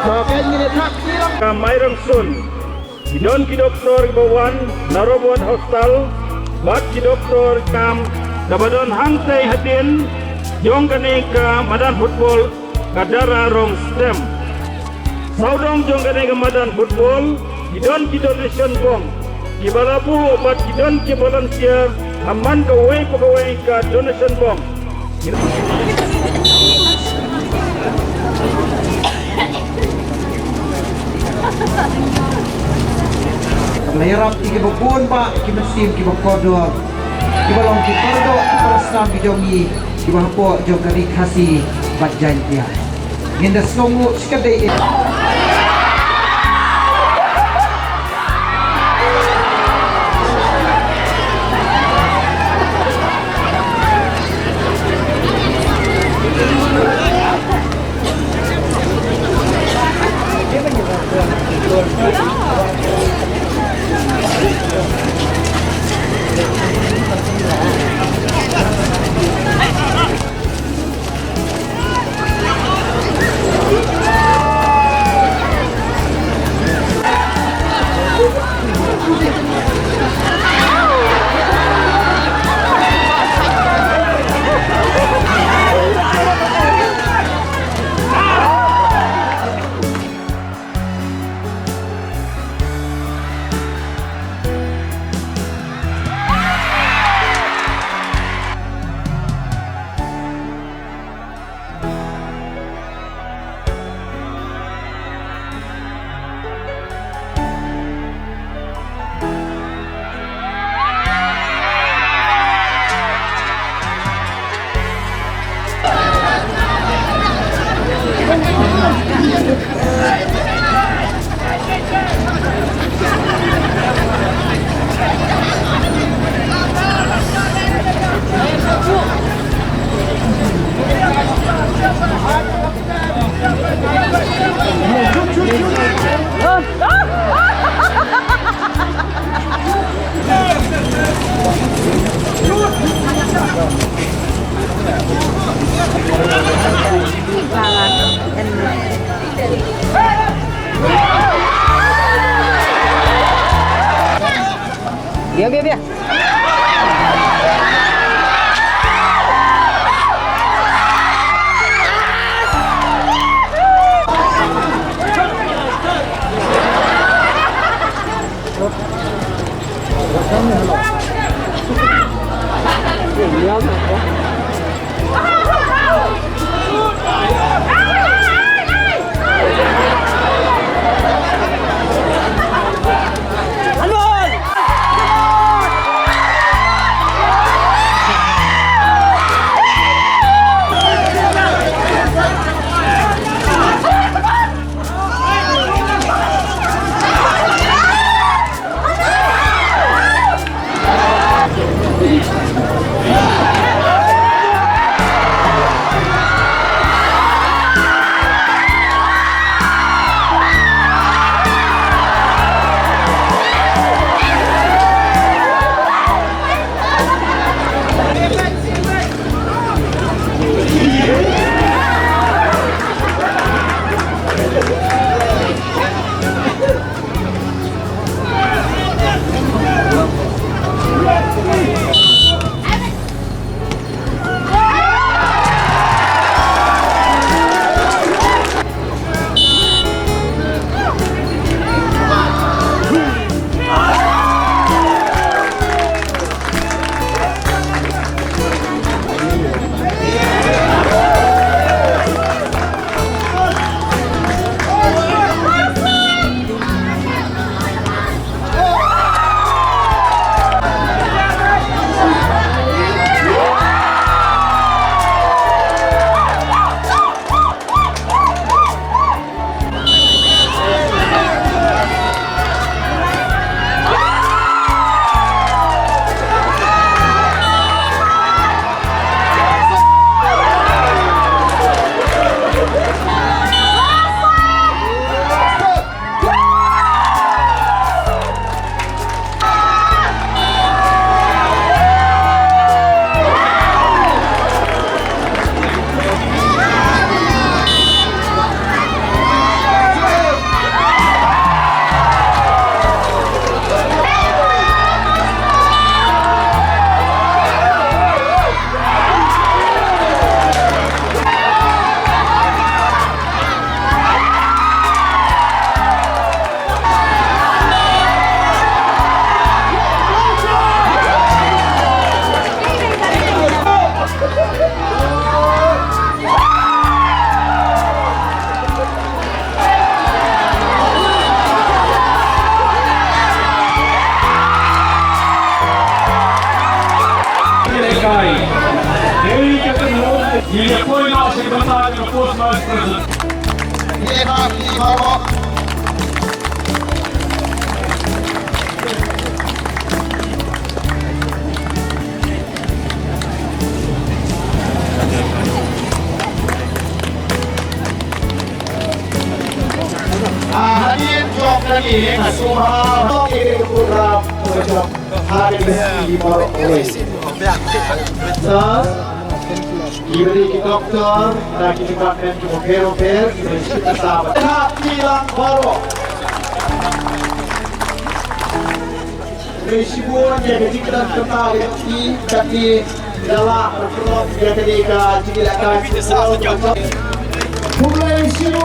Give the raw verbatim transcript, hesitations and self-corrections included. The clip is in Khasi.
Ka Mairangsun, ki don ki doktor kiba wan na Robert Hospital bad ki doktor kam kaba don hangtei hadien jong kane ka madan football ka Dara Rong Stem. Sawdong jong kane ka madan football ki don ki donation bong kiba la buh bad ki don ki volunteer ha man kawei pa kawei ka donation bong. Ka la ïarap ïa kiba bun bah ki mynsiem kiba kordor kiba long ki paralok ki parasnam ki jong ngi kiba hapoh jong ka Ri Khasi bad Jaintia. Ngin da sngewnguh shikatdei. Biar, biar, biar. Hadien jong kane ka sngewbha, ïa kane ka program ka jong ha kane ka sngi baroh kawei. Sa, kiba dei ki doktor na ki department kiba pher pher kiba sngewbha. Hap ki lang baroh. Khublei shibun ïa ka jingkyrmen kata ka jong ki, kata ka la pynlong ïa kane ka jingïalehkai. Khublei shibun.